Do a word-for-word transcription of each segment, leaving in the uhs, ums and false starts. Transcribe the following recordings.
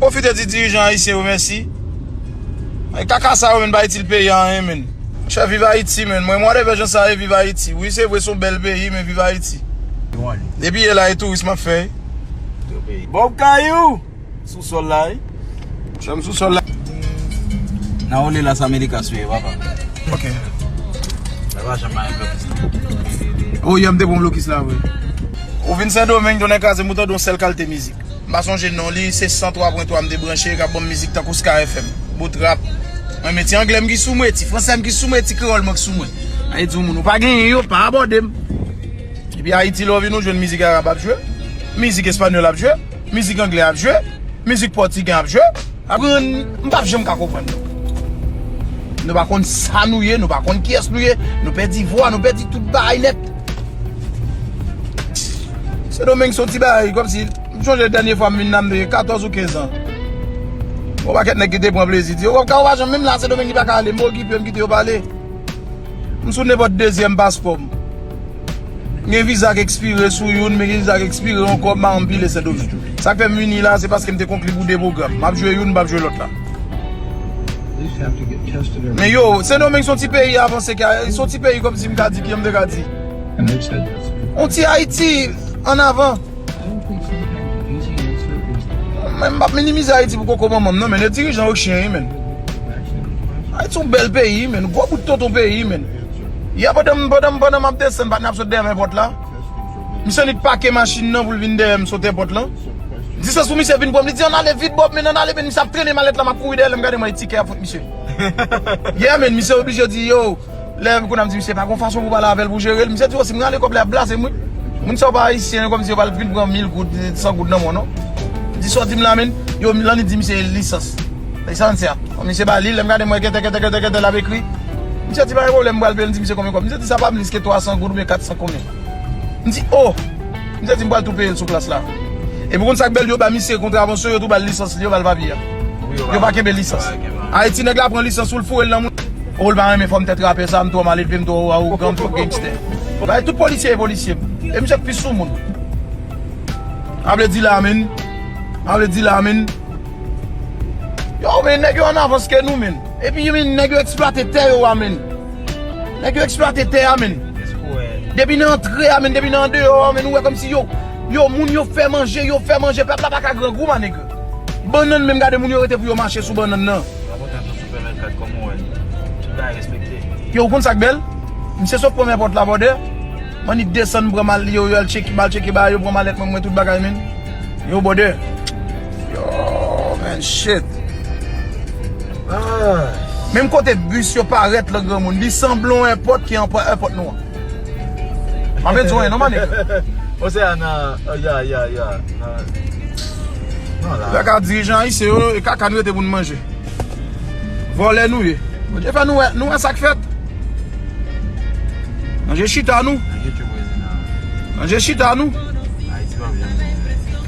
Pwofite di dirijan ayisyen yo mèsi. E kaka sa yo, menm pa itil peyi a anyen, menm. Monchè, viv Ayiti, menm. Mwen, mwen, de jan sa ye, viv Ayiti. Wi, se vre, se yon bèl peyi, men viv Ayiti. Depi yè la, e touris m ap fè. Bob Kayou! Sou sòl la, wi. Chanm sou sòl la. Nan ole Las Américas, wi, papa. Ok. Papa, janm pa yon blokis la. O, yè m te pran blokis la, vre. Ou vin Sendomeng, tounen kraze, m ou tande yon sèl kalite mizik. M pa sonje non li, se san twa pwen twa m te branche, k ap ban m mizik tankou Sky F M. Bout rap. Mwen, men ti anglè m ki sou mwen, ti fransè m ki sou mwen, ti kreyòl mwen ki sou mwen. Ay di yon moun, ou pa genyen yo, pa abòde m. Epi Ayiti, lè w vin ou jwenn mizik arab ap jwe, mizik espanyòl ap jwe, mizik anglè ap jwe, mizik pòtigè ap jwe. Aprann, m p ap janm ka konprann nou. Nou pa konn sa nou ye, nou pa konn kiyès nou ye, nou pèdi vwa, nou pèdi tout bagay nèt. Sendomeng se yon ti bagay, kòmsi, m sonje dènye fwa m vin la, m te gen katòz ou kenz an. Yon pakèt nèg ki te pran plezi, di, "Yo, w ap ka, w pa janm, menm la, Sendomeng ki pa ka ale, m okipe, m kite yo pale." M sou nenpòt dezyèm paspò m. M gen viza k ekspire sou youn, men gen viza k ekspire ankò, m pa anpile Sendomeng. Sa k fè m vini la, se paske m te konkli pou de pwogram. M ap jwe youn, m p ap jwe lòt la. Men yo, Sendomeng se yon ti peyi avanse, se yon ti peyi kòmsi m ka di, ki m te ka di. Yon ti Ayiti ann avan. Men m p ap minimize Ayiti pou koko manman m, non, men e dirijan yo chen, wi, men. Ayiti yon bèl peyi, men. Gwo bout tonton peyi, men. Yè, pandan m, pandan m, pandan m ap desann, patnè ap sot dèyè m nan pòt la. Misye annik pake machin nan pou l vin dèyè m, sote pòt lan. Distans pou misye vin pran m, li di, "Ann ale vit, Bob, men ann ale, men." Misye ap trennen malèt la, m ap kouri dèyè l, lè m gade, m wè tikè a fout misye. Yeah, men, misye oblije di, "Yo." Lè kounye a m di misye pa gon fason pou pale avè l pou jere l. Misye di, "O, si m rale kòb la, y ap blaze m, wi." Moun sa yo pa ayisyen, kòmsi yo pral vin pran mil goud, san goud nan men w, non. M di, "Sòti m la, men." Yo, l annik di misye lisans. Lisans ya. Misye ba li, lè m gade, m wè kètè, kètè, kètè, kètè, l ap ekri. Misye di, "Pa gen pwoblèm, m pral peye l." M di misye, "Konbyen kòb?" Misye di, "Sa pa plis ke twa san goud oubyen kat san konbyen." M di, "O!" Misye di, "M pral tou peye l sou plas la." Epi w konn sa k bèl, yo ba misye kontravansyon, yo tou ba l lisans li, yo ba l papye a. Yo pa kenbe lisans. Ayiti, nèg la pran lisans ou, l foure l nan moun. O, l pa renmen fò m tèt rapè sa, m twò maledve, m twò awogan, m twò gangstè. Bay tout polisye e polisye m. E misye k pi sou moun. A vle di la, men. A vle di la, men. Yo, men nèg yo an avans ke nou, men. Epi, men nèg yo eksplwate tè yo a, men. Nèg yo eksplwate tè a, men. Depi nan antre a, men, depi nan andeyò a, men, ou wè kòmsi yo, yo, moun yo fè manje, yo fè manje, pèp la pa ka grangou, ma nèg. Bannann menm, gade moun yo rete pou yo mache sou bannann nan. Rapòtè sou Super vennkat, kòman w wè l? Tout bagay respekte. Yo, ou konn sa k bèl? Misye sot premye pòt la, bòdè. M annik desann, pran mal, yo, yo al tcheke, m al tcheke bagay yo, pran malèt mwen, mwen tout bagay, men. Yo, bòdè. Yo, man, shit. Ah. Menm kote bis yo parèt lan granmoun, li sanble yon èpòt ki an èpòt nou an. M ap di w, non, ma nèg. Oseana, oh, ya, ya, ya. Nan, nan la. Lè ka dirijan ayisyen yo, e kaka nou rete pou n manje. Vòlè nou ye. Bondye fè nou wè, nou wè sa k fèt. Manje chita nou. Manje chita nou.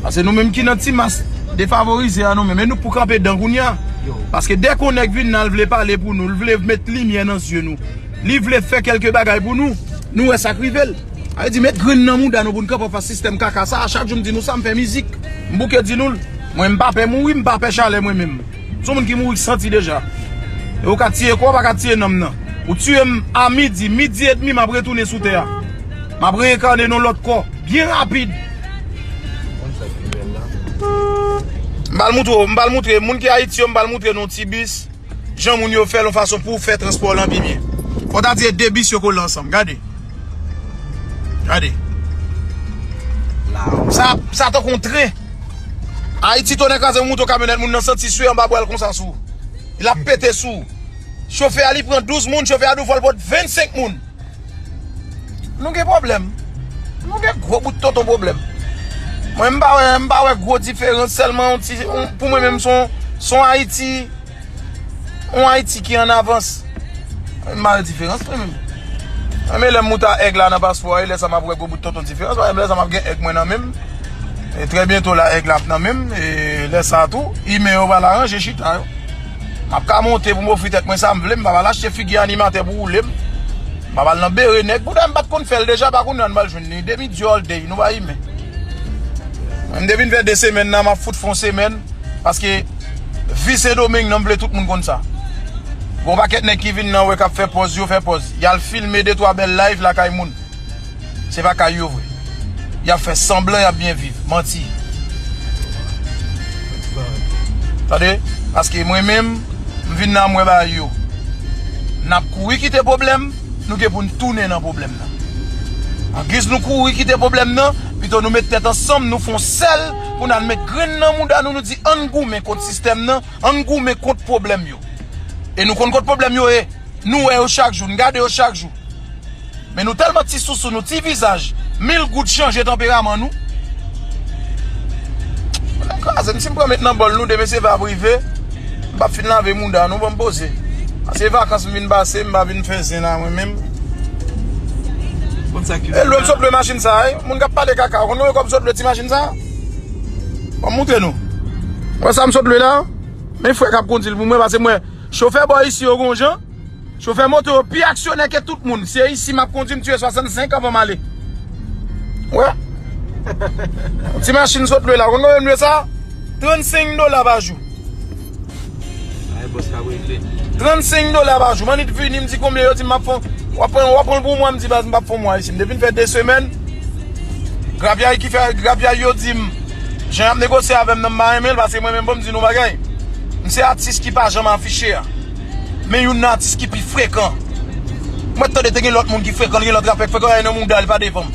Paske nou menm ki nan ti mas defavorize a nou menm, e nou pou kanpe dan kounye a. Paske dèk yon nèg vin nan, l vle pale pou nou, l vle met limyè nan zye nou. Li vle fè kèlke bagay pou nou. Nou wè sa k rive l. A vle di, met grenn nan mouda nou pou n kanpe anfas sistèm kaka sa a. Chak jou m di nou sa, m fè mizik. M bouke di nou l. Mwen, m pa pè mouri, m pa pè chalè mwen menm. Se yon moun ki mouri k santi deja. E ou ka tiye kò w, pa ka tiye nanm nan. Ou tiye m a midi, midi edmi, m ap retounen sou tè a. M ap reyekane nan lòt kò, byen rapid. M pral moutre w, m pral moutre moun ki Ayiti yo, m pral moutre nou ti bis. Jan moun yo fè l yon fason pou fè transpò w lan pi byen. Fò ta di e de bis yo kole ansanm. Gade. Gade. Sa, sa tankou yon tren. Ayiti, tonnè kraze, ou moute yon kamyonèt, moun nan santi swe anba bra l konsa sou ou. L ap pete sou ou. Chofè a, li pran douz moun, chofè a di w fò l pot vennsenk moun. Nou gen pwoblèm. Nou gen gwo bout tonton pwoblèm. Mwen, m pa wè, m pa wè gwo diferans, sèlman yon ti, yon, pou mwen menm, se yon, se yon Ayiti, yon Ayiti ki an avans. M pa wè diferans, mwen menm. Mwen, men lè m moute a Èg la nan paspò a, e lè sa m ap wè gwo bout tonton diferans, paske lè sa m ap gen Èg mwen nan men m. E trè byento la, Èg la ap nan men m. E lè sa a tou, imen yo pral aranje chita yo. M ap ka monte pou m ofri tèt mwen sa m vle, m pa pral achte figi animatè pou woule m. M pa pral nan bere nèg. Bouda m pa t konn fè l deja, pa kounye a n pral jwenn li. Demi dyòl dey, nou pa imen. Mwen, m te vin fè de semèn nan, m ap fout fè yon semèn. Paske vi Sendomeng nan, m vle tout moun konn sa. Gon pakèt nèg ki vin nan wè k ap fè pòz, yo fè pòz. Y al filme de twa bèl live lakay moun. Se pa kay yo vre. Y ap fè sanblan y ap byen viv. Manti. Tande? Paske mwen menm, m vin nan m wè bagay yo. N ap kouri kite pwoblèm, nou gen pou n tounen nan pwoblèm nan. Angiz nou kouri kite pwoblèm nan, pito nou met tèt ansanm, nou fè yon sèl, pou n al met grenn nan mouda nou, nou di ann goumen kont sistèm nan, ann goumen kont pwoblèm yo. E nou konn kot pwoblèm yo ye. Nou wè yo chak jou, n gade yo chak jou. Men nou tèlman ti sousou, nou ti vizaj, mil goud chanje tanperaman nou. Mwen kraze m, si m pran met nan bòl nou, demen se va prive. M p ap fin lave mouda, nou ban m poze. Paske vakans m vin pase, m pa vin fè zen la mwen menm. Konn sa ki E lwe m sot lwe machin sa, wi. Moun k ap pale kaka, ou konn konbyen kòb m sot lwe ti machin sa? Ban m moutre nou. Wè sa m sot lwe la? Men frè k ap kondi l pou mwen, paske mwen, chofè bò isi yo gon jan. Chofè moto yo pi aksyonè ke tout moun. Se isi m ap kondi, m tire swasannsenk anvan m ale. Wè. Ti machin sot lwe la. Konn konbyen m lwe sa? Trannsenk dola pa jou. Ay, bòs ka regle. Trannsenk dola pa jou. M annik vini, m di konbyen, yo di m ap fè. W ap pran, w ap pran l pou mwa, m di baz, m p ap fè mwa isi. M depi m fè de semèn. Grapyay ki fè, grapyay yo di m, jan y ap negosye avè m nan, m pa renmen l, paske mwen menm, bon, m di nou bagay. M se atis ki pa janm afiche a. Men youn nan atis ki pi frekan. Mwen tande te gen lòt moun ki frekan, li gen lòt rapè ki frekan, e nan mouda li pa devan m.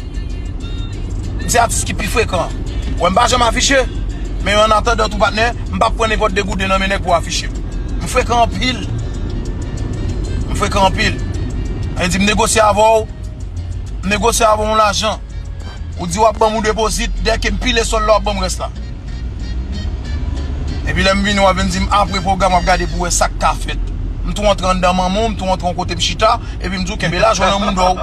M se atis ki pi frekan. Wè, m pa janm afiche. Men an atandan tou patnè, m p ap pran nenpòt degouden nan men nèg pou afiche m. M frekan anpil. M frekan anpil. Sa vle di m negosye avè w, m negosye avè w yon lajan. Ou di w ap ban m yon depozit, dèke m pile sòl la, w ap ban m rès la. Epi lè m vini, w ap vin di m apre pwogram, w ap gade pou w wè sa k ka fèt. M tou antre anndan manman w, m tou antre yon kote m chita, epi m di w kenbe lajan w nan mouda w.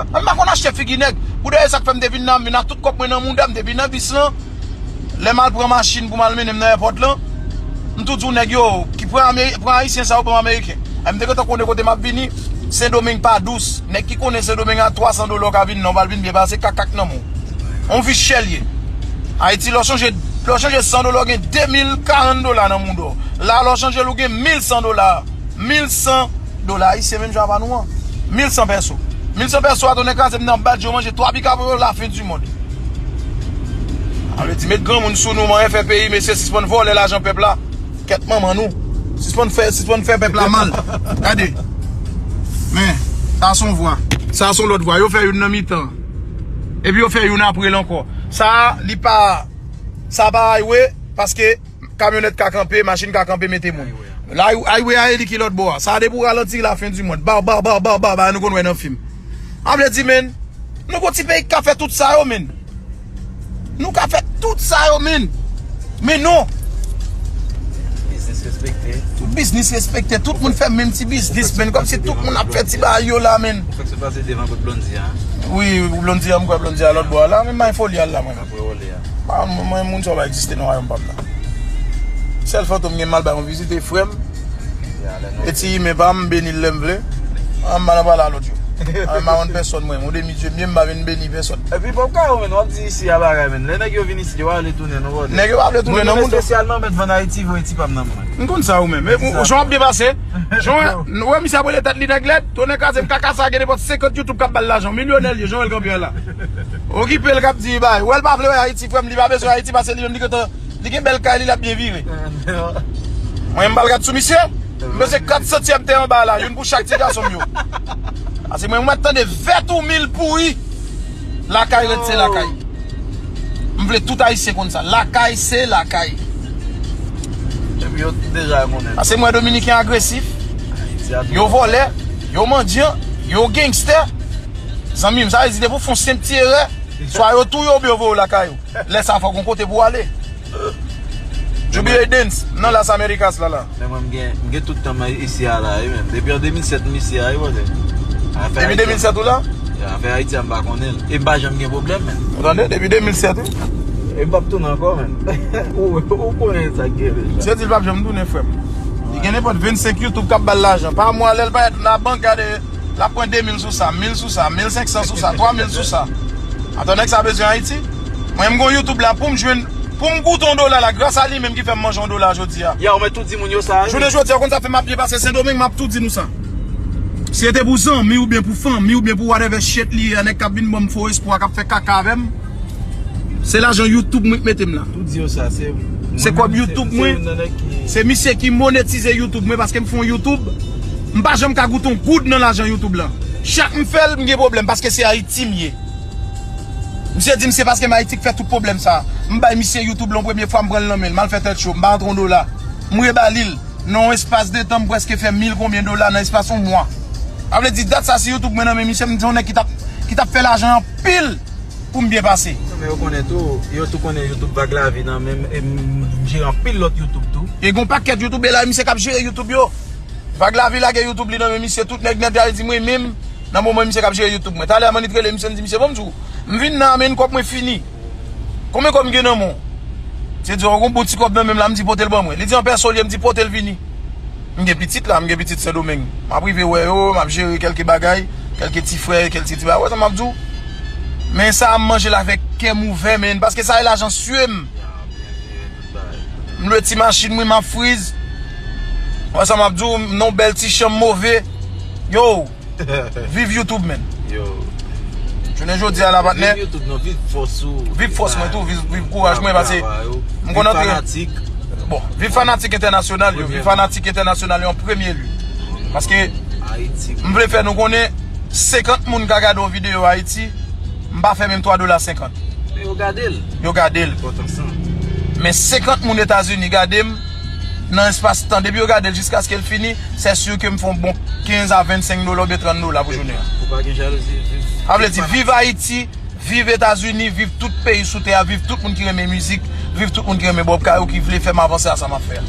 Mwen m pa konn achte figi nèg. Pou dèyè sa k fè m te vin nan, m vin ak tout kòb mwen nan mouda m, m te vin nan bis lan. Lè m al pran machin pou m al mennen m nan èpòt lan, m tou di w nèg yo, ki pran Ameri-, pran ayisyen sa yo, ban m ameriken. Ay, m te gentan konnen kote m ap vini. Sendomeng pa dous. Nèg ki konnen Sendomeng a twa san dola w ka vin nan, w pral vin byen pase kakak nan men w. On vi chè l ye. Ayiti, lè w chanje, lè w chanje san dola, w gen de mil, karant dola nan mouda w. La, lè w chanje l, ou gen mil san dola. Mil san dola ayisyen, menm jan pa nou an. Mil san pèso. Mil san pèso a, tonnè kraze m nan badje, w manje twa pika pou yo, la fin di mond. Sa vle di, met granmoun sou nou, manyen fè peyi, mesye, sispann vòlè lajan pèp la. Kèt manman nou. Sispann fè, sispann fè pèp la mal. Gade. Men, sa se yon vwa. Sa se yon lòt vwa. Yo fè youn nan mitan. Epi yo fè youn apre l ankò. Sa, li pa, sa pa highway, paske kamyonèt ka kanpe, machin ka kanpe, mete moun. Highway a, highway a, e li ki lòt bò a. Sa depi w ralanti, la fin di mond. Ba, ba, ba, ba, ba, ba, nou konn wè nan fim. Sa vle di, men, nou gon ti peyi k ka fè tout sa yo, men. Nou ka fè tout sa yo, men. Men non. Biznis respekte. Tout biznis respekte. Tout moun fè menm ti biznis, men. Kòmsi tout moun ap fè ti bagay yo la, men. Ou fèk sot pase devan kot Blondy a. Wi, Blondy a, m kwè Blondy a lòt bò a la, men may foli al la, mwen. Apre wòl. Pa, mwen, mwen, moun sa yo pa egziste nan wayòm pa m nan. Sèl fantom gen mal bay yon vizite, frè m. E ti imen pa m, m beni l lè m vle. An, m pa nan pale a lòt yo. An, m pa konn pèsòn mwen. Mon demi Dye m ye, m pa vin beni pèsòn. Epi pòp ka yo, men, w ap di isi a bagay, men. Lè nèg yo vin isi, yo pa vle tounen, non, brother. Nèg yo pa vle tounen, non, moun yo. Espesyalman, mèt vann Ayiti, voye ti pa m nan men. M konn sa ou menm. E ou, jan w ap depase, jan w, ou wè misye ap rele tèt li nèg lèd, tonnè kraze m kaka sa, gen nenpòt senkant YouTube k ap ba l lajan, milyonè l ye, jan w wè l kanpe a la. Okipe l k ap di, bay. Ou wè l pa vle wè Ayiti, frè m, li pa bezwen Ayiti, paske li menm li gentan, li gen bèl kay li, l ap byen vive. Mwen, m pa l gad sou misye, m bezwen kat santyèm tè anba la, youn pou chak ti gason m yo. Paske mwen, mwen tande vèt ou mil pouri, lakay rete lakay. M vle tout Ayisyen konn sa. Lakay se lakay. Epi yo deja konnen. Paske mwen Dominiken agresif. Yo vòlè, yo mandyan, yo gangstè. Zanmi m, sa vle di depi w fè yon senp ti erè, swa yo touye w oubyen yo voye w lakay ou. Lè sa fò gon kote pou w ale. Jubilee Dance nan Las Americas la la. Men mwen m gen, m gen tout tan mwen isi a la, wi, men. Depi an de mil sèt m isi a, wi, brother. Depi de mil sèt ou la? Afè Ayiti a m pa konnen l. E m pa janm gen pwoblèm, men. Ou tande? Depi de mil sèt, wi. E m p ap tounen ankò, men. Ou, ou konnen sa k gen deja. Misye di l p ap janm tounen, frè m. Li gen nenpòt vennsenk YouTube k ap ba l lajan. Pa mwa, lè l parèt nan bank, gade, l ap pran de mil sou sa, mil sou sa, mil senk san sou sa, twa mil sou sa. Atò, nèg sa bezwen Ayiti. Mwen, m gon YouTube la pou m jwenn Pou m goute yon dola la, gras a li menm ki fè m manje yon dola jodi a. Ya, ou mèt tou di moun yo sa, wi. Jounen jodi a, ou konn sa fè m ap byen pase Sendomeng, m ap tou di nou sa. Si se te pou zanmi oubyen pou fanmi oubyen pou whatever shit li ye, nèg k ap vin ban m fo espwa, k ap fè kaka avè m, se lajan YouTube mwen k mete m la. Tou di yo sa, se Se kòb YouTube mwen. Se misye ki monetize YouTube mwen paske m fè yon YouTube. M pa janm ka goute yon goud nan lajan YouTube lan. Chak m fè l, m gen pwoblèm paske se Ayiti m ye. Misye di m se paske m Ayiti k fè tout pwoblèm sa. M bay misye YouTube lan premye fwa m pran l nan men l, m al fè tèt cho, m pa antre yon dola. M reba li l. Nan yon espas de tan, m prèske fè mil konbyen dola nan espas yon mwa. Sa vle di dat sa si YouTube mwen nan men misye, m di yon nèg ki t ap, ki t ap fè lajan anpil pou m byen pase. Non, men yo konnen tou, yo tou konnen YouTube Vag Lavi nan men m, e m jere anpil lòt YouTube tou. E gon pakèt YouTuber la, misye k ap jere YouTube yo. Vag Lavi lage YouTube li nan men misye, tout nèg nan Ayiti m renmen m, nan moman misye k ap jere YouTube mwen. Talè a m annik rele misye, m di misye, bon, m di w, m vin nan men kòb mwen fini. Konbyen kòb m gen nan men w? Misye di, w gon bon ti kòb nan men m la, m di pote l ban mwen. Li di an pèso l ye, m di pote l vini. M gen pitit la, m gen pitit Sendomeng. M ap rive wè yo, m ap jere kèlke bagay, kèlke ti frè, kèlke ti bagay. Ou wè sa m ap di w? Men sa a m manje l avèk kè m ouvè, men, paske sa e lajan sye m. M lwe ti machin mwen, m ap friz. Ou wè sa m ap di w, m nan yon bèl ti chanm move. Yo, viv YouTube, man. Yo. Jounen jodi a la, patnè. Viv YouTube, non, viv fòs ou. Viv fòs mwen tou, viv, viv kouraj mwen, paske m konn antre. Bon, viv fanatik entènasyonal yo, viv fanatik entènasyonal yo an premye lye. Paske m vle fè nou konnen, senkant moun ka gade yon videyo Ayiti, m pa fè menm twa dola senkant. Men yo gade l. Yo gade l. Enpòtan sa. Men senkant moun Etazini gade m nan espas tan. Depi yo gade l jiskaske l fini, se si ke m fè yon bon kenz a vennsenk dola oubyen trant dola pou jounen an. Ou pa gen jalouzi, viv. Sa vle di, viv Ayiti, viv Etazini, viv tout peyi sou tè a, viv tout moun ki renmen mizik, viv tout moun ki renmen Bob Kayou, ki vle fè m avanse a sa m ap fè a.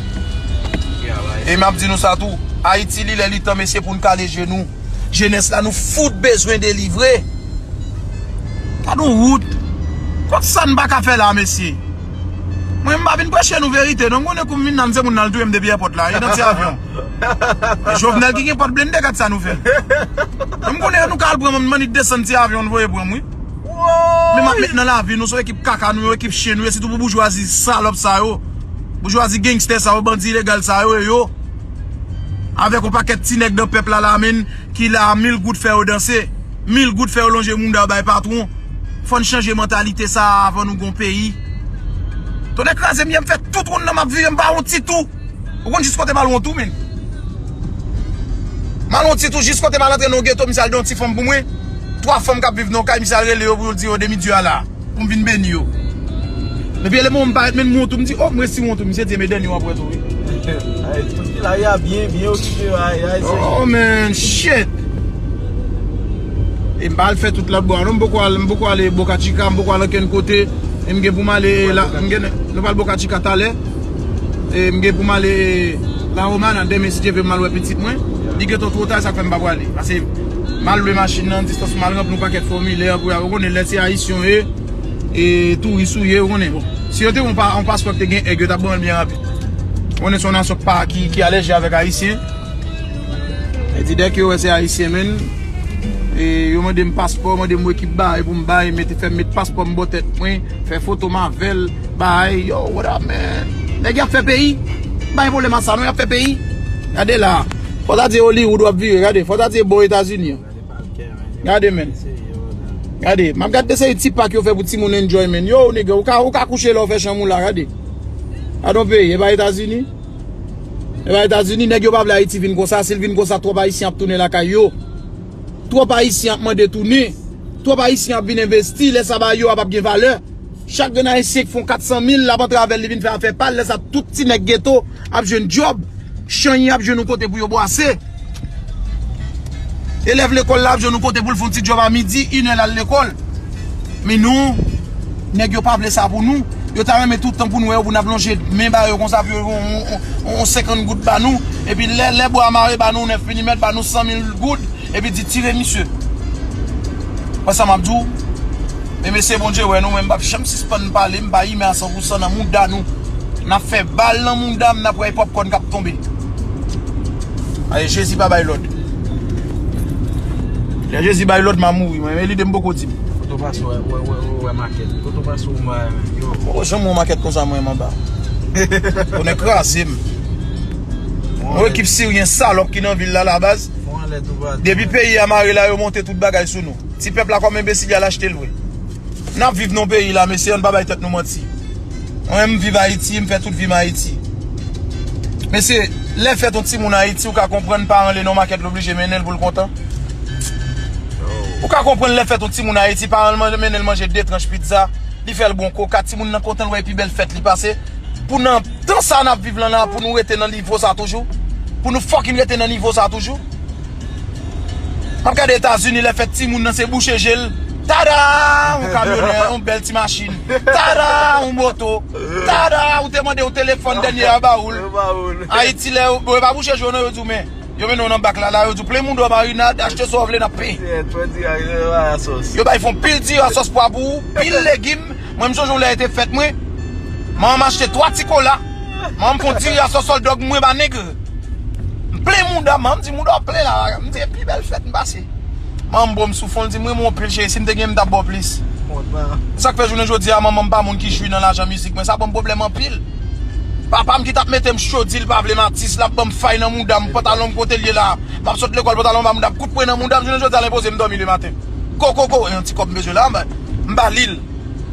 E m ap di nou sa tou, Ayiti, li lè li tan, mesye, pou n kale je nou. Jenès la, nou fout bezwen delivre. Gad yon wout. Kot sa n pa ka fè la, mesye? Mwen, m pa vin preche nou verite, non. M konnen kou m vin la, m se moun nan l touye m depi èpòt la, e nan ti avyon. E Jovenel ki gen pòt blende, gad sa nou fè. M konnen nou ka al pran m, m annik desann ti avyon, nou voye pran m, wi. Men m ap met nan lavi nou, se yon ekip kaka nou, yon ekip chen nou ye, sitou pou boujwazi salòp sa yo. Boujwazi gangstè sa yo, bandi ilegal sa yo, e yo. Avèk yon pakèt ti nèg nan pèp la, la, men, ki la, mil goud fè yo danse, mil goud fè yo lonje mounda yo bay patwon. Fò n chanje mantalite sa a avan nou gon peyi. Tonnè kraze m ye, m fè tout wonn nan m ap viv, m pa yon ti tou. Ou konn jis kote m al yon tou, men. M al yon ti tou, jis kote m al antre nan yon geto, misye al gen yon ti fanm pou mwen. Twa fanm k ap viv nan yon kay, misye al rele yo pou yo di yo demi dye a la. Pou m vin beni yo. Epi lè m wè m parèt, men m wont tou, m di, oh, m resi wont tou, misye di, men dènye w ap wè tou, wi. Ay, tout lari a byen, byen okipe, ay, ay, se. Oh, man, shit. E m pa al fè tout lòt bò a, non, m poko al, m poko ale Boca Chica, m poko al ankenn kote. E m gen pou m ale la, m gen, nou pral Boca Chica talè. E m gen pou m ale La Romana, demen, si Dye vle, m al wè pitit mwen. Li gentan twò ta, sa k fè m pa prale. Pase m al lwe machin nan, distans m al ranpli yon pakèt fòmilè pou y al, ou konnen lè se ayisyen w ye, e touris ou ye, ou konnen. Bon, si yo te yon pa-, yon paspò ki te gen èg, yo t ap ban m l byen rapid. Ou konnen se yon nasyon pa, ki, ki alèji avèk ayisyen. E di dèk yo wè se ayisyen, men, e yo mande m paspò, mande m ekip bagay pou m bay, mete, fè m met paspò m bò tèt mwen, fè foto m avè l, bay, yo, what up, man? Nèg y ap fè peyi. M pa gen pwoblèm ak sa, non, y ap fè peyi. Gade la. Fò ta di Hollywood w ap vire, gade. Fò ta di bò Etazini an. Gade, men. Gade, m ap gade de seri ti pak yo fè pou timoun enjoy, men. Yo, nèg, ou ka, ou ka kouche la, ou fè chanm ou la, gade. Gade yon peyi, e pa Etazini? E pa Etazini, nèg yo pa vle Ayiti vin konsa, si l vin konsa, twòp ayisyen ap tounen lakay yo. Twòp ayisyen ap mande tounen. Twòp ayisyen ap vin envesti, lè sa ba yo a p ap gen valè. Chak grenn ayisyen ki fè yon kat san mil, l ap antre avè l, li vin fè afè pa l, lè sa tout ti nèg geto ap jwenn djòb. Chanyen ap jwenn yon kote pou yo bwase. Elèv lekòl la ap jwenn yon kote pou l fè yon ti djòb a midi, inè l al lekòl. Men nou, nèg yo pa vle sa pou nou. Yo ta renmen tout tan pou n wè yo, pou n ap lonje men ba yo konsa, pou yo yon, yon, yon, yon senkant goud ba nou. Epi lè, lè bwa mare ba nou nèf milimèt, ba nou san mil goud, epi di tire misye. Wè sa m ap di w? Men mesye, Bondye wè nou, mwen m p ap janm sispann pale, m pa imen a san pou san nan mouda nou. N ap fè bal nan mouda m, n ap wè pòpkòn k ap tonbe. Aye, Jezi pa bay lòd. Lè Jezi bay lòd, m a mouri, mwen. Men lide m poko di m. Ou pase wè, wè, wè, wè, wè makèt. Kote ou pase ou mwen, yo. Ou janm wè makèt konsa mwen anba. Ou nèk kraze m. Yon ekip siryen salòp ki nan vil la, la baz. Depi peyi a mare la, yo monte tout bagay sou nou. Ti pèp la kòm enbesil, y al achte l vre. N ap viv nan peyi la, mesye, ann pa bay tèt nou manti. Mwen, m viv Ayiti, m fè tout vi m Ayiti. Mesye, lè fèt yon timoun Ayiti, ou ka konprann paran l nan makèt, l oblije mennen l pou l kontan. Ou ka konprann lè fèt yon timoun Ayiti, paran l manje, mennen l manje de tranch pizza, li fè l bon koka, timoun nan kontan, l wè pi bèl fèt li pase. Pou nan tan sa n ap viv lan la, pou nou rete nan nivo sa toujou? Pou nou fucking rete nan nivo sa toujou? M ap gade Etazini, lè fèt timoun nan se bouche je l. Tada! Yon kamyonè, yon bèl ti machin. Tada! Yon moto. Tada! Ou te mande yon telefòn dènye a ba ou l. Ayiti, lè yo, bon, yo pa bouche je w non, yo di w men. Yo mennen w nan bak la, la, yo di w plen mouda w marinad, achte sa w vle, n ap peye. Yo bay fon pil diri a sòs pwa pou ou, pil legim. Mwen, m sonje yon lè te fèt mwen. Manman m achte twa ti kola. Manman m fon diri a sòs hot dog mwen ba nèg. M plen mouda, manman m di mouda w plen la. M di e pi bèl fèt m pase. Manman m bo m sou fon, l di m renmen w anpil cheri, si m te gen m t ap ba w plis. Sa k fè jounen jodi a manman m pa moun ki jwi nan lajan mizik mwen, sa ban m pwoblèm anpil. Papa m ki t ap mete m chodi, l pa vle m atis, l ap ban m fay nan mouda m, pantalon m kote l ye la. M ap sot lekòl, pantalon m ba mouda m, kout pwen nan mouda m, jounen jodi a l enpoze m dòmi lematen. Ko, ko, ko, e yon ti kòb m bezwen la, m ba, m ba li l.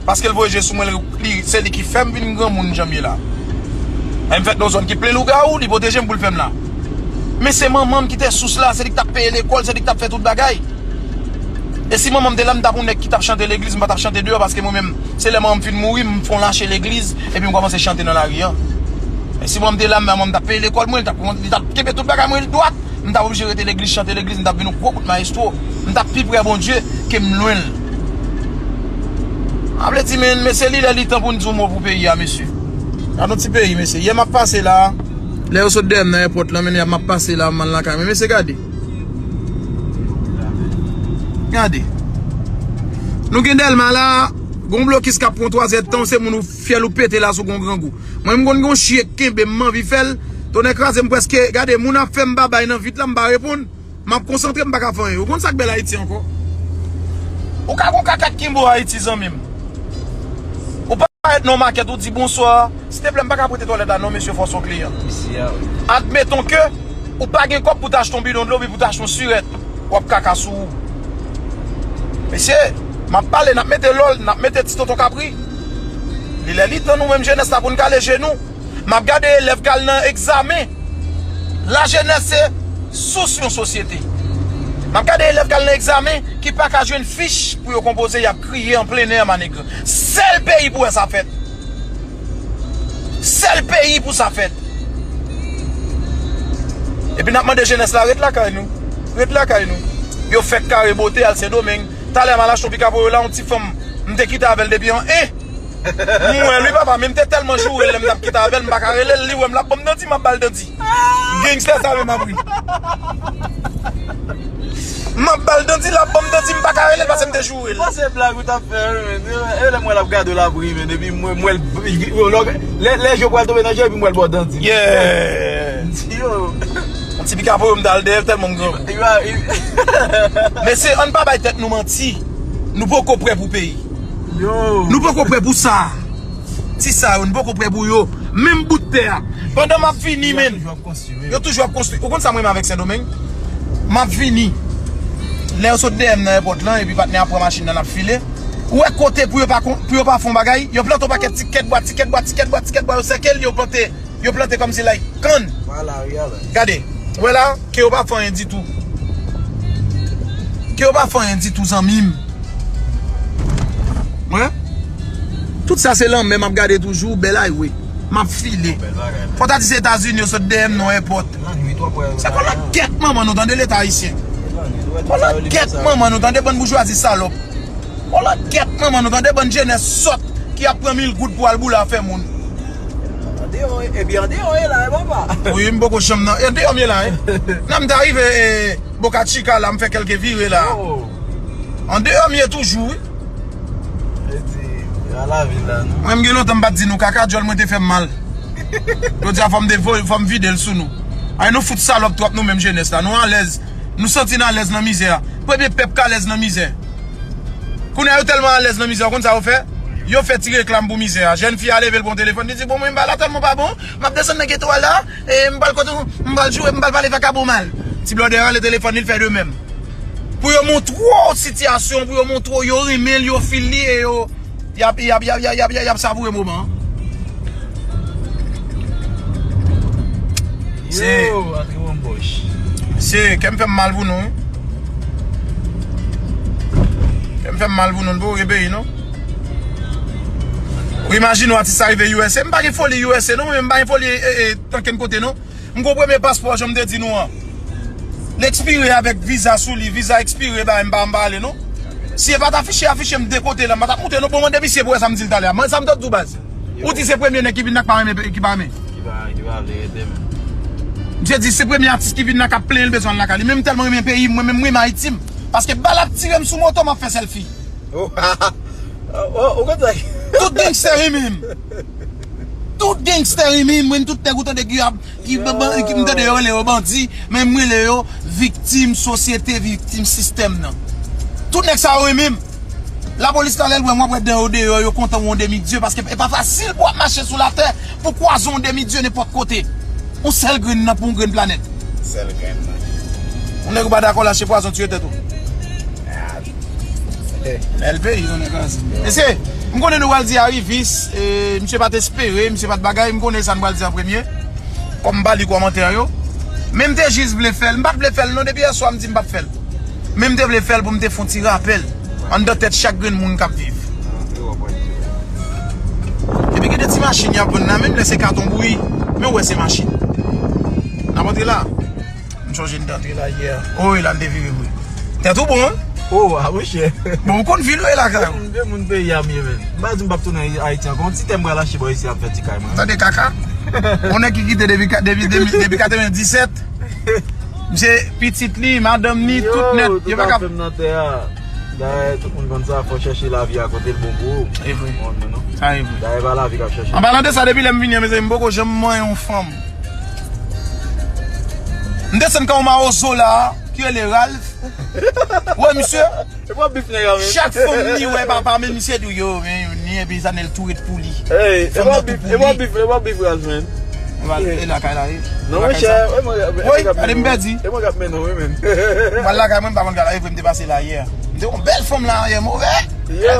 Paske l voye je sou mwen, li, se li ki fè m vin granmoun jan m ye la. E m fèt nan yon zòn ki plen lougawou, li pwoteje m pou l fè m la. Men se manman m ki te sous la, se li ki t ap peye lekòl, se li ki t ap fè tout bagay. E si manman m te la, m t ap yon nèg ki t ap chante legliz, m pa t ap chante deyò, paske mwen menm, se lè manman m fin mouri, m fè yon lache legliz, epi m kòmanse chante nan lari an. E si manman m te la, manman m t ap peye lekòl mwen, li t ap, li t ap kenbe tout bagay mwen dwat. M t ap oblije rete legliz, chante legliz, m t ap vin yon gwo bout mayestwo. M t ap pi pre Bondye ke m lwen l. A vle di, men, mesye, li lè li tan pou n di yon mo pou peyi a, mesye. Gad yon ti peyi, mesye. Yè m ap pase la, lè yo sot dèyè m nan èpòt lan, men yè m ap pase la, m al lakay mwen. Mesye, gade. Gade. Nou gen Dèlma la, gon blokis k ap pran twa zèdtan, se moun ou fyèl ou pete la sou gon grangou. Mwen, m konn gen yon chye k kenbe m, m anvi fè l. Tonnè kraze m, prèske, gade, moun ap fè m babay nan vit la, m pa reponn. M ap konsantre, m pa ka fè anyen. Ou konn sa k bèl Ayiti ankò? Ou ka gon kaka k kenbe w Ayiti, zanmi m. Ou parèt nan makèt, ou di bonswa. Silteplè, m pa ka prete twalèt la non, mesye, fò se yon kliyan. Admeton ke ou pa gen kòb pou t achte yon bidon dlo, epi pou t achte yon sirèt. W ap kaka sou ou. Mesye, m ap pale, n ap mete lòl, n ap mete ti tonton kapri. Li lè li tan nou menm jenès la pou n kale je nou. M ap gade elèv k al nan egzamen. Lajenès se sous yon sosyete. M ap gade elèv k al nan egzamen ki pa ka jwenn fich pou yo konpoze, y ap kriye an plen nè, manèg. Sèl peyi pou wè sa fèt. Sèl peyi pou sa fèt. Epi n ap mande jenès la, ret lakay nou. Ret lakay nou. Yo fèk kare bote al Sendomeng. Talè m al achte yon pikapoyo la, yon ti fanm m te kite avè l depi an en. M wè l wi papa, men m te tèlman joure l lè m t ap kite avè l, m pa ka rele l, li wè m l ap ban m dandi, m ap ba l dandi. Gangsta sa menm ap ri. M ap ba l dandi, l ap ban m dandi, m pa ka rele l paske m te joure l. Bon, se blag ou t ap fè, wi, men. E lè m wè l ap gade w, l ap ri, men. Epi m wè, m wè l, lè, lè je w pral tonbe nan je, epi m wè l ba w dandi. Yeah. M di, yo. Yon ti pikapoyo m t al dèyè l tèlman m grangou. Mesye, ann pa bay tèt nou manti. Nou poko prè pou peyi. Yo. Nou poko prè pou sa. Ti sa yo, nou poko prè pou yo. Menm bout tè a. Pandan m ap vini, men. Yo toujou ap konstwi. Ou konn sa m renmen avèk Sendomeng? M ap vini. Lè yo sot dèyè m nan èpòt lan, epi patnè a pran machin nan, n ap file. Ou wè kote pou yo pa kon-, pou yo pa fè yon bagay, yo plante yon pakèt ti kèt bwa, ti kèt bwa, ti kèt bwa, ti kèt bwa, yo sèke l, yo plante. Yo plante kòmsi like kann. Gade. Ou wè la, ke yo pa fè anyen ditou. Ke yo pa fè anyen ditou, zanmi m. Wè? Tout sa se lanmè m ap gade toujou, bèl highway. M ap file. Fò ta di se Etazini yo sot dèyè m nan èpòt. Se kolangèt manman nou tande Leta ayisyen. Kolangèt manman nou tande bann boujwazi salòp. Kolangèt manman nou tande bann jenès sòt ki ap pran mil goud pou al boule afè moun. Andeyò, epi andeyò e la, e papa. Wi, m poko janm nan. Andeyò m ye la, e. Nan m ta rive, e, Boca Chica la, m fè kèlke vire la. Andeyò m ye toujou, wi. Mwen, m gen lontan m pa t di nou kaka, djòl mwen te fè m mal. Jodi a, fò m devore, fò m vide l sou nou. Ay, nou fout salòp twòp, nou menm jenès la. Nou alèz. Nou santi n alèz nan mizè a. Premye pèp k alèz nan mizè. Kounye a yo tèlman alèz nan mizè, ou konn sa yo fè? Yo fè ti reklam pou mizè a. Jèn fi a leve, l pran telefòn, li di, "Bon, mwen, bagay la tèlman pa bon, m ap desann nan geto a la, e m pral kote w, m pral joure, m pral pale vakabon mal." Ti blòdè a rale telefòn li, l fè de menm. Pou yo montre w sitiyasyon, pou yo montre w yo renmen l, yo feel li, e yo, y ap, y ap, y ap, y ap, y ap, y ap savoure moman an. Se Yo, antre bon bòch. Se, kè m fè m mal pou nou, wi. Kè m fè m mal pou nou, n poko gen peyi, non. Ou imajine w atis sa rive U S A. M pa gen foli U S A, non, men m pa gen foli, e, e, ankenn kote, non. M gon premye paspò, jan m te di nou an. L ekspire avèk viza sou li, viza ekspire, ba, m pa, m pa ale, non. Si e pa t afiche, afiche m de kote la, m pa t ap moute, non. Bon, mande misye pou wè sa m di l talè a. Mwen, sa m t ap di w, baz. Ou di se premye nèg ki vin la k pa renmen, ki pa renmen. Ki pa, ki pa vle rete menm. Misye di se premye atis ki vin la k ap plenyen l bezwen al lakay li. Men m tèlman renmen peyi m, mwen menm m renmen Ayiti m. Paske bal ap tire m sou moto, m ap fè sèlfi. Oh, oh, ou konn sa? Tout gangstè renmen m. Tout gangstè renmen m. Mwen tout nèg ou tande ki ap, ki ban-, ban-, ki m tande yo rele yo bandi, men m rele yo viktim sosyete, viktim sistèm nan. Tout nèg sa yo renmen m. Lapolis la, lè l wè m, w ap wè dan yo deyò, yo kontan w yon demi dye, paske e pa fasil pou w ap mache sou latè, pou w kwaze yon demi dye nenpòt kote. Yon sèl grenn nan pou yon grenn planèt. Sèl grenn nan. Yon nèg ou pa dakò lache pwazon tiye tèt ou. Ah. Bèl peyi, non, nèg la. Mesye, m konnen nou pral di arivis, e, misye pa t espere, misye pa t bagay, m konnen sa n pral di an premye. Kòm m pa li kòmantè yo. Men m te jis vle fè l. M pa t vle fè l non, depi yèswa m di m p ap fè l. Men m te vle fè l pou m te fè yon ti rapèl anndan tèt chak grenn moun k ap viv. Epi gen de ti machin y ap vann la, menm lè se katon bouyi, men w wè se machin. N ap antre la. M sonje n te antre la yè. O, e la n te vire vre. Tèt ou bon, wi? O, a, monchè. Bon, ou konn vil ou ye lakay ou? M vye moun peyi a m ye, men. M pa di m p ap tounen Ayiti ankò. Yon ti tè m pral achte bò isi ap fè ti kay mwen. Tande kaka. Yon nèg ki kite depi ka-, depi, depi, depi katrevendisèt. Misye, pitit li, madanm ni, tout nèt. Yo pa ka fè m nan tè a. Dayè, tout moun konn sa, fò chèche lavi a kote l bon pou ou. E vre. Ou konprann mwen, non? Sa e vre. Dayè, pa lavi k ap chèche. An palan de sa, depi lè m vini an, mezanmi, m poko janm manyen yon fanm. M desann kan yon mawozo la, ki rele Ralph. Wè, misye. E pa bif nèg la, men. Chak fanm li wè papa, men misye di, yo, men, ni epi zanèl tou ret pou li. Ey, e pa bif, e pa bif, e pa bif, Ralph, men. E pa, e lakay la, e. Non, monchè, e mwen, e mwen k ap mennen w. Woy, gade m pèdi. E mwen k ap mennen w, wi, men. M al lakay mwen, m pa konn gade, e vre m te pase la yè. M te yon bèl fanm la, yè, move. Yo,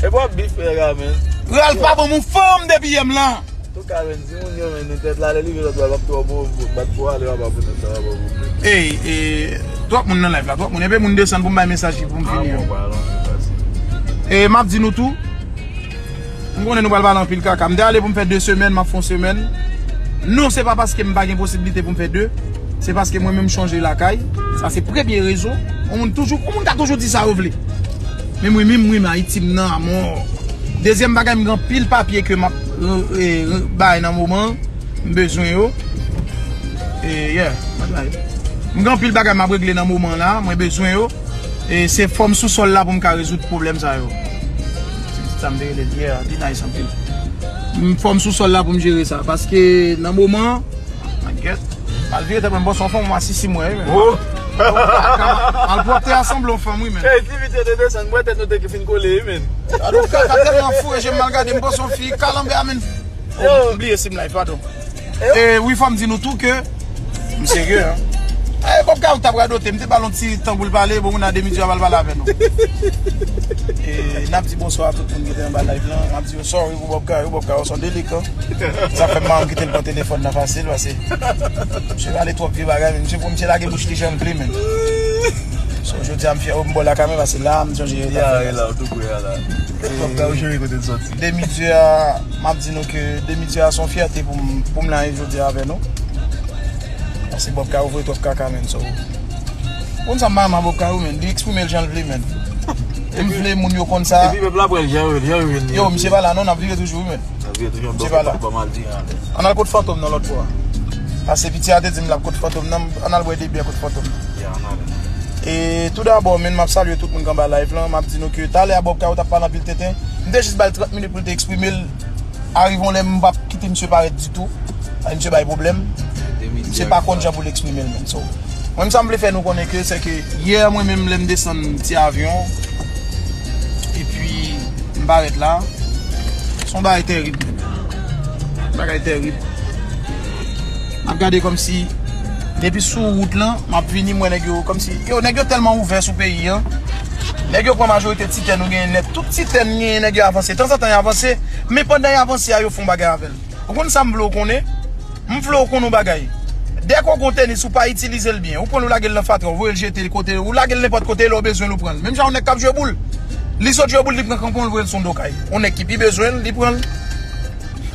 e pa bif, nèg la, men. Ralph pa ban m yon fanm depi yè m la. Antouka, men, di moun yo, men, nan tèt la, lè li vin lòt bò, l ap twò bon, bat pou ale, w ap abone, sa w ap abone. Ey, e, twòp moun nan live la, twòp moun. Enpe moun desann pou m bay mesaj li pou m fini an. E, m ap di nou tou, m konnen nou pral pale anpil kaka. M te ale pou m fè de semèn, m ap fè yon semèn. Non, se pa paske m pa gen posiblite pou m fè de. Se paske mwen menm m chonje lakay. Sa se premye rezon. Yon moun toujou, yon moun ka toujou di sa yo vle. Men mwen menm, mwen, m Ayiti m nan amò. Dezyèm bagay, m gen anpil papye ke m ap, e, e, bay nan moman. M bezwen yo. E, yeah, mwen bay. M gen anpil bagay m ap regle nan moman la, mwen bezwen yo. E se fò m sou sòl la pou m ka rezoud pwoblèm sa yo. Se pitit sa m te rele l, yeah, li nice anpil. M fò m sou sòl la pou m jere sa, paske nan moman, Mwen gèt. Al vire tèt mwen, m panse yon fanm masisi mwen, wi, men. Oh! Al pwòpte a sanble yon fanm, wi, men. Ey, ti vit yo te desann, mwen tèt nou te fin kole, wi, men. Gade yon kaka tèlman foure je m, mal gade, m panse yon fi kalanbè a, men. Oh, m bliye si m live, padon. E wi, fò m di nou tou ke m serye, en. E Bob Kayou t ap radote, m te ba l yon ti tan pou l pale, bon, moun a demi di a pral pale avè nou. E n ap di bonswa a tout moun ki te anba live lan, n ap di yo sorry pou Bob Kayou, Bob Kayou se yon delikan. Sa fè m pa janm kite l pran telefòn nan fasil, paske misye rale twòp vye bagay, men misye, misye lage bouch li jan l vle, men. So, jodi a, m fyè, m bò lakay mwen, paske la, m sonje yo t ap fè la, ou tou pre a la. Twòp bagay ou jere kote l sòti. Demi Dye a, m ap di nou ke Demi Dye a se yon fyète pou m, pou m la jodi a avè nou. Paske Bob Kayou voye twòp kaka, men, so. Konn sa m pa renmen Bob Kayou, men. Li eksprime l jan l vle, men. E m vle moun yo konn sa. Epi pèp la pran l jan yo, jan yo jwenn li. Yo, misye pa la non, n ap vire toujou, wi, men. N ap vire toujou, misye pa la. Ann al kot Fantom nan lòt bò a. Paske piti a te di m l ap kot Fantom nan, ann al bwè de byè kot Fantom nan. Ya, ann ale. E tou dabò, men, m ap salye tout moun k anba live lan, m ap di nou ke talè a Bob Kayou t ap pale anpil tenten. M te jis ba l trant minit pou l te eksprime l. Arive yon lè m p ap kite misye parèt ditou. Ay, misye bay pwoblèm. Misye pa konn jan pou l eksprime l menm. So, mwen, sa m vle fè nou konnen ke, se ke yè, mwen menm, lè m desann ti avyon, Parèt la. Se yon bagay tèrib, men. Bagay tèrib. M ap gade kòmsi depi sou wout lan, m ap vini, m wè nèg yo kòmsi, yo, nèg yo tèlman ouvè sou peyi an. Nèg yo pran majorite ti tè nou genyen nèt. Tout ti tè n genyen, nèg yo avanse. Tanzantan, y avanse. Men pandan y avanse a, yo fè yon bagay avè l. Ou konn sa m vle w konnen? M vle w konn yon bagay. Dèke w gon tenis, ou pa itilize l byen. Ou pran l, ou lage l nan fatra, ou voye l jete l kote, ou lage l nenpòt kote, lè w bezwen l, ou pran l. Menm jan yon nèg k ap jwe boul. Li sot jwe boul, li pran kanpon, l voye l sou yon do kay. Yon nèg ki pi bezwen l, li pran l.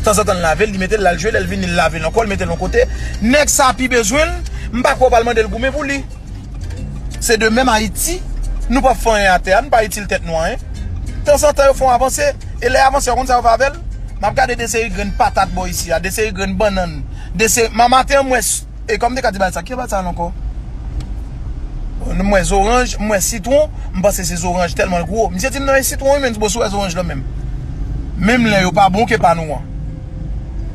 Tanzantan, l lave l, li mete l, l al jwe, lè l vini, l lave l ankò, l mete l yon kote. Nèg sa pi bezwen l, m pa kwè w pral mande l goumen pou li. Se de menm Ayiti, nou p ap fè anyen atè a, nou pa itil tèt nou anyen. Tanzantan, yo fè yon avanse, e lè avanse a, w konn sa yo fè avè l? M ap gade de seri grenn patat bò isi a, de seri grenn bannann, de seri, ma-, maten an, m wè s-, e kòm m te ka di bagay sa, ki bagay sa ankò? M wè zoranj, m wè sitwon, m panse se zoranj tèlman l gwo. Misye di m, "Non, e sitwon wi, men bon, si w wè zoranj lan menm." Menm lè yo pa bon ke pa nou an.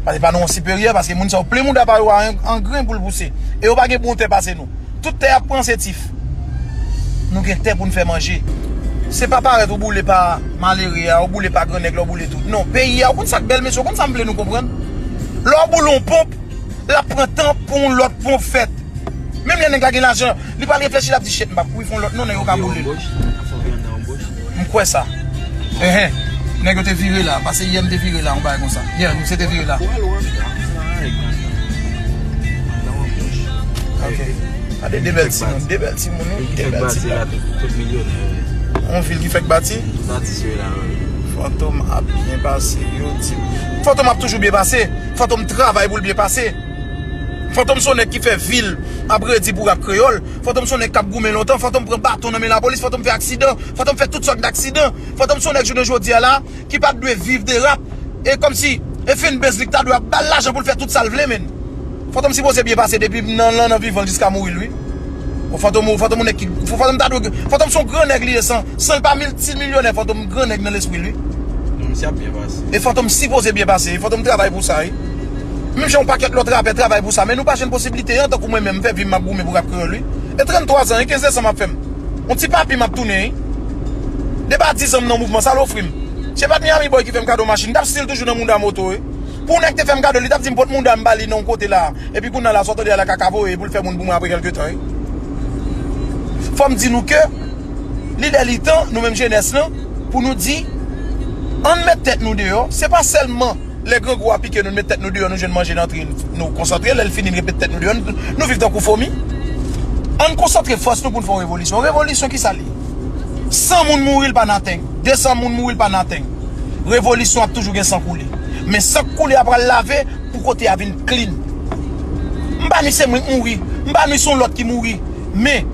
Paske pa nou an siperyè, paske moun sa yo plen mouda pa yo a an, an gren pou l pouse. E yo pa gen bon tè pase nou. Tout tè y ap pran se tif. Nou gen tè pou n fè manje. Se pa parèt ou boule pa malere a, ou boule pa grannèg la, ou boule tout. Non, peyi a, ou konn sa k bèl, mesye, ou konn sa m vle nou konprann? Lè w boule yon ponp, l ap pran tan pou yon lòt ponp fèt. Menm lè nèg la gen lajan, li pral reflechi, l ap di, "Shit, m p ap kouri fè yon lòt non, nèg yo ka boule l." M kwè sa. Enhen. Nèg yo te vire la, pase yè m te vire la, yon bagay konsa. Yè, misye te vire la. Ok. Gade de bèl timoun, de bèl timoun, wi, de bèl timoun. Yon vil ki fèk bati. Fantom ap byen pase, yo di. Fantom ap toujou byen pase. Fantom travay pou l byen pase. Fantom se yon nèg ki fè vi l ap redi pou rap kreyòl. Fantom se yon nèg k ap goumen lontan. Fantom pran baton nan men lapolis. Fantom fè aksidan. Fantom fè tout sòt daksidan. Fantom se yon nèg jounen jodi a la ki pa t dwe viv de rap. E kòmsi, e fanbase li k ta dwe ap ba l lajan pou l fè tout sa l vle, menn. Fantom sipoze byen pase depi nan, nan, nan vivan l jiska mouri l, wi. Bon, Fantom, Fantom yon nèg ki, Fantom ta dwe, Fantom se yon gran nèg li ye, san, san l pa miltimilyonè, Fantom gran nèg nan lespri l, wi. Non, misye ap byen pase. E Fantom sipoze byen pase, e Fantom travay pou sa, wi. Menm jan yon pakèt lòt rapè travay pou sa, men nou pa jwenn posiblite an, tankou mwen menm, m fè vi m, m ap goumen pou rap kreyòl, wi. E tranntwa zan, e kenz desanm ap fè m. Yon ti papi m ap tounen, wi. Depi a diz an m nan mouvman, sa l ofri m. Se pa t Miami Boy ki fè m kado machin, m t ap still toujou nan mouda moto, wi. Pou nèg te fè m kado, li t ap di m pot mouda m ba li nan yon kote la. Epi kounye a la, sa w tande a la kaka voye pou l fè moun pou mwen apre kèlke tan, wi. Fò m di nou ke li lè li tan, nou menm jenès lan, pou nou di, ann met tèt nou deyò. Se pa sèlman lè grangou a pike nou, nou met tèt nou deyò, nou jwenn manje nan tri, nou konsantre, lè l fini, n repete tèt nou deyò, nou, nou viv tankou fomi. Ann konsantre fòs nou pou n fè yon revolisyon. Revolisyon, kisa l ye? San moun mouri, l pa naten. De san moun mouri, l pa naten. Revolisyon ap toujou gen san koule. Men san k koule a pral lave pou kote a vin clean. M pa ni se mwen k mouri, m pa ni se yon lòt ki mouri. Men,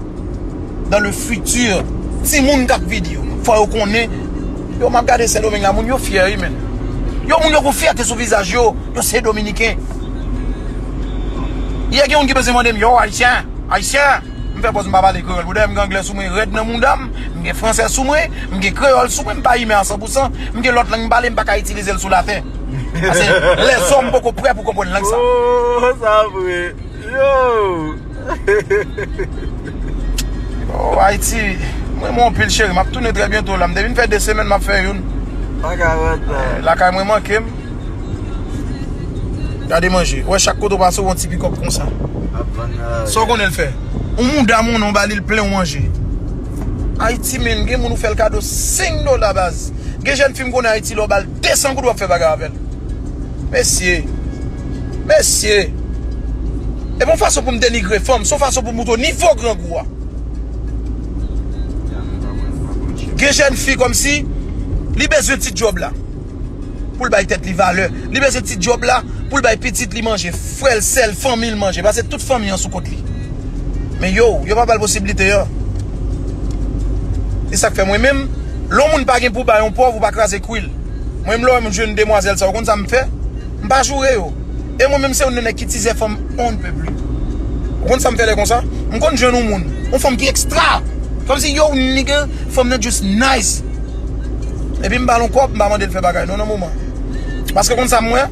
dans le futur, timoun k ap vini yo, fò yo konnen, yo, m ap gade Sendomeng la, moun yo fyè, wi, menn. Yo, moun yo gon fyète sou vizaj yo, yo se Dominiken. Yè gen moun ki peze mande m, "Yo, Ayisyen, Ayisyen." M fè pòz m pa pale kreyòl. Pou dèyè m gen anglè sou mwen rèd nan mouda m, m gen fransè sou mwen, m gen kreyòl sou mwen, m pa imen a san pou san, m gen lòt lang m pale, m pa ka itilize l sou latè. Paske lèzòm poko prè pou konprann lang sa. Oh, sa vre. Yo! Oh, Ayiti, mwen renmen w anpil, cheri. M ap tounen trè byento la. M te vin fè de semèn, m ap fè youn. Pa ka rantre. Eh, lakay mwen manke m. Gade manje. Wè, chak kote w pase, w yon ti pikòp konsa. Ap vann nan lari. Sa w konnen l fè? Yon mouda moun, w ba li, l plen w manje. Ayiti, menn, gen moun ou fè l kado senk dola, baz. Gen jèn fi m konnen Ayiti, lè w ba l de san goud, w ap fè bagay avè l. Mesye. Mesye. E pa yon fason pou m denigre fanm, se yon fason pou m montre w nivo grangou a. Gen jèn fi kòmsi li bezwen ti djòb la pou l bay tèt li valè. Li bezwen ti djòb la pou l bay pitit li manje, frè l, sè l, fanmi l manje. Paske tout fanmi an sou kont li. Men yo, yo pa ba l posiblite an. E sa k fè mwen menm, lè yon moun pa gen pou bay yon pòv, ou pa kraze kwi l. Mwen menm, lè w wè m jwenn demwazèl sa, ou konn sa m fè? M pa joure yo. E mwen menm, se youn nan nèg ki tizè fanm on ne peut plus. Ou konn sa m fè lè konsa? M konn jwenn yon moun, yon fanm ki ekstra. Kòmsi, yo, nigga, fanm nan just nice. Epi m ba l yon kòb, m pa mande l fè bagay non nan moman. Paske konn sa m wè?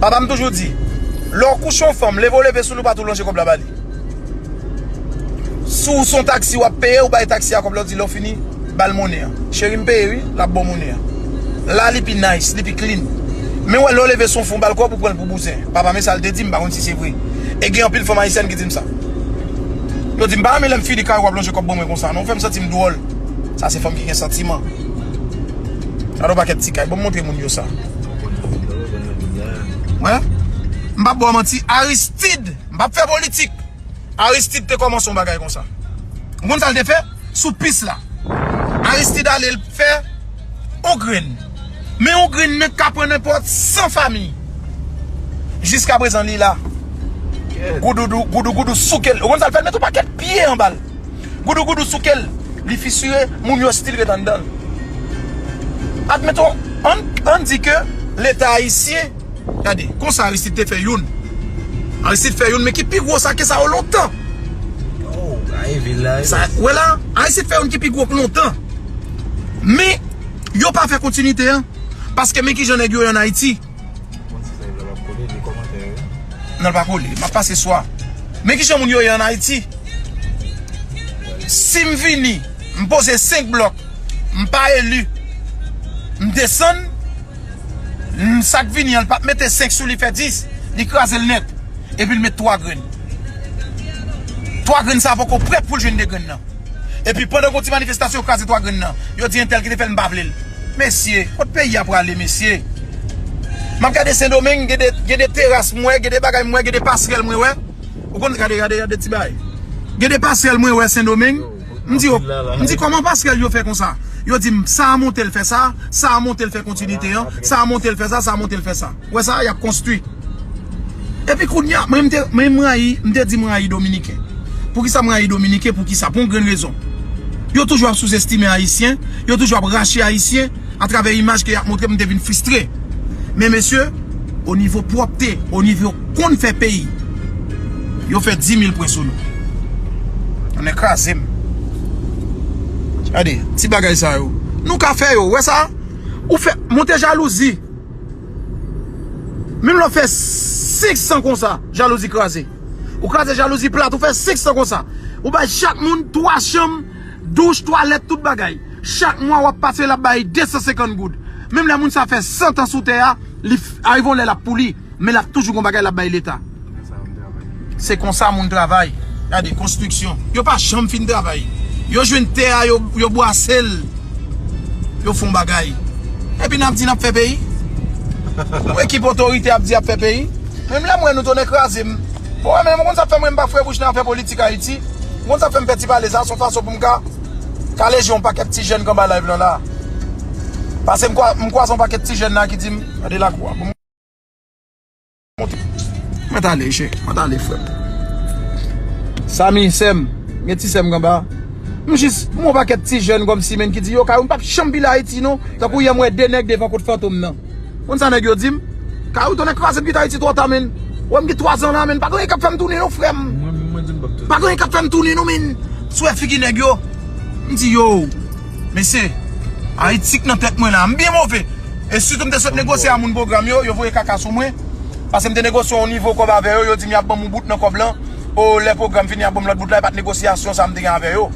Papa m toujou di, lè w kouche yon fanm, leve w leve sou li, ou pa tou lonje kòb la ba li. Si w se yon taksi w ap peye, ou bay taksi a kòb la, ou di lè w fini, ba l monnen an. Cheri, m peye wi, l ap ba w monnen an. La, li pi nice, li pi clean. Men w wè, lè w leve sou yon fon, w ba l kòb, ou pran l pou bouzen. Papa m, e sa l te di m, m pa konn si se vre. E gen anpil fanm ayisyèn ki di m sa. Yo di m, "Pa renmen lè m fini kay ou, w ap lonje kòb ban mwen konsa, non. Ou fè m santi m dwòl." Sa se fanm ki gen santiman. Gade yon pakèt ti kay. Ban m montre moun yo sa. Wè? M p ap ba w manti. Aristide, m p ap fè politik. Aristide te kòmanse yon bagay konsa. Ou konn sa l te fè? Sou pis la. Aristide ale l fè yon grenn. Men yon grenn nan ka pran nenpòt san fanmi. Jiskaprezan, li la. Goudougoudou, goudougoudou souke l. Ou konn sa l fè? L met yon pakèt pye anba l. Goudougoudou souke l. Li fisire, moun yo still ret anndan l. Admeton, ann, ann di ke Leta ayisyen, gade, konsa Aristide te fè youn. Aristide fè youn, men ki pi gwo sa ke sa yo lontan. Oh, a e vil la, e. Sa, wè la, Aristide fè youn ki pi gwo k lontan. Men, yo pa fè kontinite an. Paske men kijan nèg yo ye ann Ayiti. Konn si sa yo la p ap kole, li kòmantè yo. Non, l pa kole. M ap pase swa. Men kijan moun yo ye ann Ayiti? Si m vini, m poze senk blòk, m pa eli, m desann, m, sa k vini an, l p ap mete senk sou li, fè dis, li kraze l nèt. Epi l met twa grenn. Twa grenn sa a poko prèt pou l jwenn de grenn nan. Epi pandan gon ti manifestasyon, yo kraze twa grenn nan. Yo di entèl ki te fè l, m pa vle l. Mesye, kot peyi a prale, mesye? M ap gade Sendomeng, gen de, gen de teras m wè, gen de bagay m wè, gen de pasrèl mwen wè. Ou konn, gade, gade, gade ti bagay. Gen de pasrèl mwen wè Sendomeng. M di yo, m di kòman pasrèl yo fè konsa? Yo di m, sa a monte l fè sa, sa a monte l fè kontinite an, sa a monte l fè sa, sa a monte l fè sa. Wè sa, y ap konstwi. Epi kounye a, mwen, m te, mwen, m rayi, m te di m rayi Dominiken. Poukisa m rayi Dominiken? Poukisa? Pou yon grenn rezon. Yo toujou ap souzestime Ayisyen, yo toujou ap rache Ayisyen atravè imaj ke y ap montre m, m te vin fristre. Men mesye, o nivo pwòpte, o nivo konn fè peyi, yo fè di mil pwen sou nou. Ann kraze m. Gade, ti bagay sa yo. Nou ka fè yo, wè sa? Ou fè, monte jalouzi. Menm lè w fè senk san konsa, jalouzi kraze. Ou kraze jalouzi plat, ou fè senk san konsa. Ou bay chak moun twa chanm, douch, twalèt, tout bagay. Chak mwa w ap pase, l ap bay de san senkant goud. Menm lè moun sa fè san tan sou tè a, li f-, arive yon lè l ap pouli, men l ap toujou gon bagay l ap bay Leta. Se konsa moun travay. Gade, konstriksyon. Yo pa janm fin travay. Yo jwenn tè a, yo, yo bwase l. Yo fè yon bagay. Epi n ap di n ap fè peyi. Yon ekip otorite ap di ap fè peyi. Menm lè m wè nou tounen kraze m. Bon, men mwen konn sa fè mwen m pa fre bouch nan afè politik Ayiti. Mwen konn sa fè m fè ti pale sa, se yon fason pou m ka kale je yon pakèt ti jèn k anba live lan la. Paske m kwa-, m kwaze yon pakèt ti jèn la ki di m, gade lakou a. Bon, Mwen t ale, che. Mwen t ale, frè m. Sami, sè m, gen ti sè m k anba. M jis, m wè yon pakèt ti jèn kòmsi, menn, ki di, yo, Kayou, m p ap janm vin Ayiti, non. Tankou yè, m wè de nèg devan kot Fantom nan. Konn sa nèg yo di m? Kayou, tonnè kraze m kite Ayiti twò ta, menn. Wè m gen twa zan la, menn. Pa gen anyen k ap fè m tounen, non, frè m. Mwen, mwen di m p ap tounen. Pa gen anyen k ap fè m tounen, non, menn. Si w wè figi nèg yo, m di, yo, mesye, Ayiti k nan tèt mwen la. M byen move. E sitou m te sot negosye a moun pwogram yo, yo voye kaka sou mwen. Paske m te negosye yon nivo kòb avè yo, yo di m y ap ban m yon bout nan kòb lan. O, lè pwogram fini, y ap ban m lòt bout la, e pa t negosyasyon sa m te gen avè yo.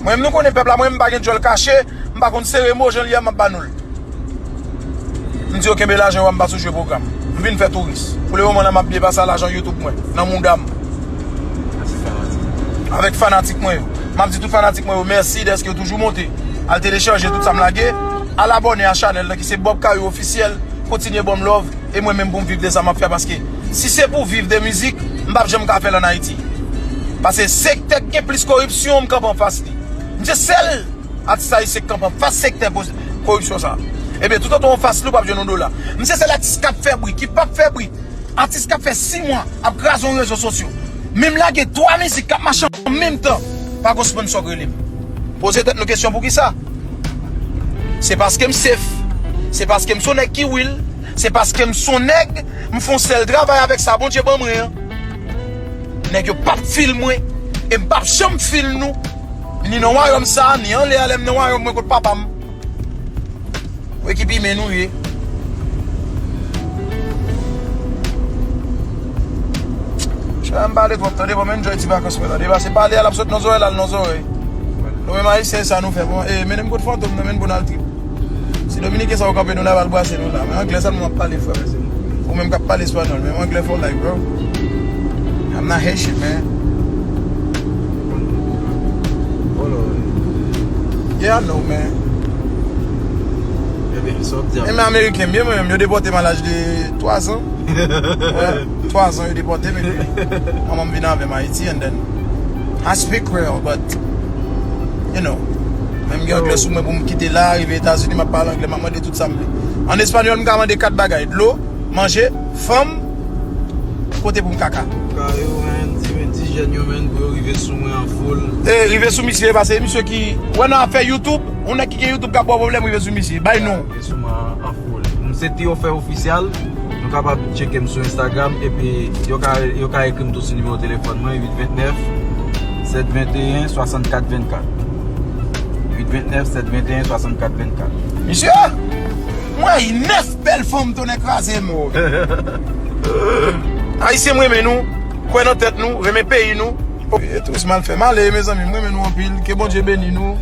Mwen menm, nou konnen pèp la, mwen menm m pa gen djòl kache, m pa konn sere mo, jan l ye a, m ap ba nou l. M di yo kenbe lajan yo a, m pa sou jwe pwogram. M vin fè touris. Pou le moman la, m ap byen pase a lajan YouTube mwen, nan mouda m. Avèk fanatik mwen yo. M ap di tout fanatik mwen yo mèsi dèske yo toujou monte. Al telechaje tout sa m lage. Al abòne a chanèl la ki se Bob Kayou Ofisyèl. Kontinye ban m love. E mwen menm pou m viv de sa m ap fè, paske si se pou viv de mizik, m p ap janm ka fè l ann Ayiti. Paske sektè k gen plis koripsyon, m kanpe anfas li. M se sèl atis ayisyen k kanpe anfas sektè ko-, koripsyon sa. Ebyen, toutotan w anfas li, w p ap jwenn yon dola. M se sèl atis k ap fè bri, ki p ap fè bri. Atis k ap fè sis mwa ap kraze yon rezo sosyo. Men m lage twa mizik k ap mache an menm tan. Pa gon sponsò k rele m. Poze tèt nou kesyon poukisa? Se paske m safe. Se paske m se yon nèg ki real. Se paske m se yon nèg, m fè yon sèl travay avèk sa Bondye ban mwen an. Nèg yo p ap feel mwen. E m p ap janm feel nou. Ni nan wayòm sa, ni anlè a lè m nan wayòm mwen kot papa m. Ou ekip imen nou ye. Chè, m pale twòp, tande, bon, m enjoy ti vakans mwen, tande, paske pale a l ap sot nan zòrèy, l al nan zòrèy. Nou menm Ayisyen, sa nou fè bon. E, mennen m kot Fantom nan, menn pou n al trip. Si Dominiken sa yo kanpe nou la, va l brase nou la. Men anglè sèlman w ap pale, frè. Ou menm k ap pale espanyòl, men anglè for life, bro. I'm not Haitian, man. Yeah, I know, man. Ebyen, sa w ap di a? Men Ameriken m ye, mwen menm, yo depòte m a laj de twa zan. Twa zan yo depòte m, epi manman m vin avè m Ayiti, and then I speak Creole, but, you know, menm gen anglè sou mwen pou m kite la, rive Etazini, m ap pale anglè, m ap mande tout sa m vle. An espanyòl, m ka mande kat bagay, dlo, manje, fanm, kote pou m kaka. Ka yo, men, ti, ti jèn yo, men, pou yo rive sou mwen an foul. E, rive sou misye, paske misye ki, wè nan afè YouTube, yon nèg ki gen YouTube k ap ba w pwoblèm, rive sou misye, bay non. Rive sou mwen an foul. M se Théophile Official. Nou kapab tcheke m sou Instagram, epi yo ka, yo ka ekri m tou sou nimewo telefòn mwen, uit vennèf, sèt venteyen, swasannkat vennkat. Uit vennèf, sèt venteyen, swasannkat vennkat. Misye, mwen nèf bèl fanm tonnè kraze m. Ayisyen, m renmen nou, kwè nan tèt nou, renmen peyi nou. E tout mal fè m ale, mezanmi, m renmen nou anpil. Ke Bondye beni nou.